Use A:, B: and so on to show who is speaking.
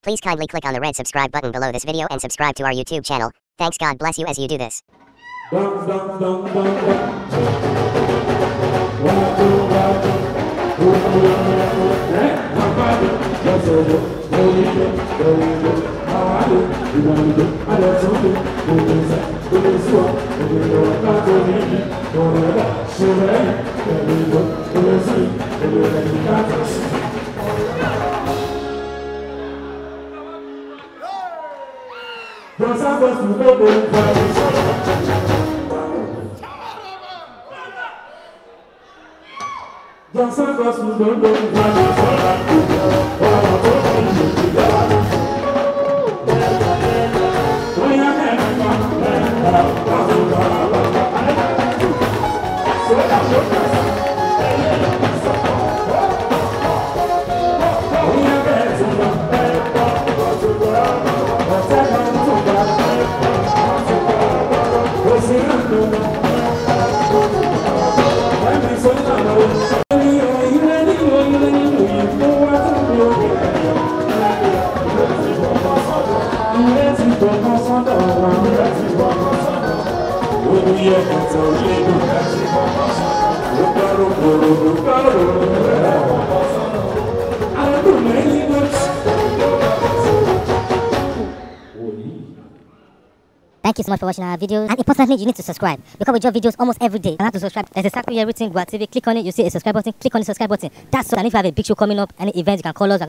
A: Please kindly click on the red subscribe button below this video and subscribe to our YouTube channel. Thanks, God bless you as you do this.
B: Thank you so much for watching our videos, and importantly, you need to subscribe because we drop videos almost every day. You have to subscribe. There's a circle here written Gua TV. Click on it, you see a subscribe button. Click on the subscribe button. That's so that if you have a big show coming up, any event, you can call us.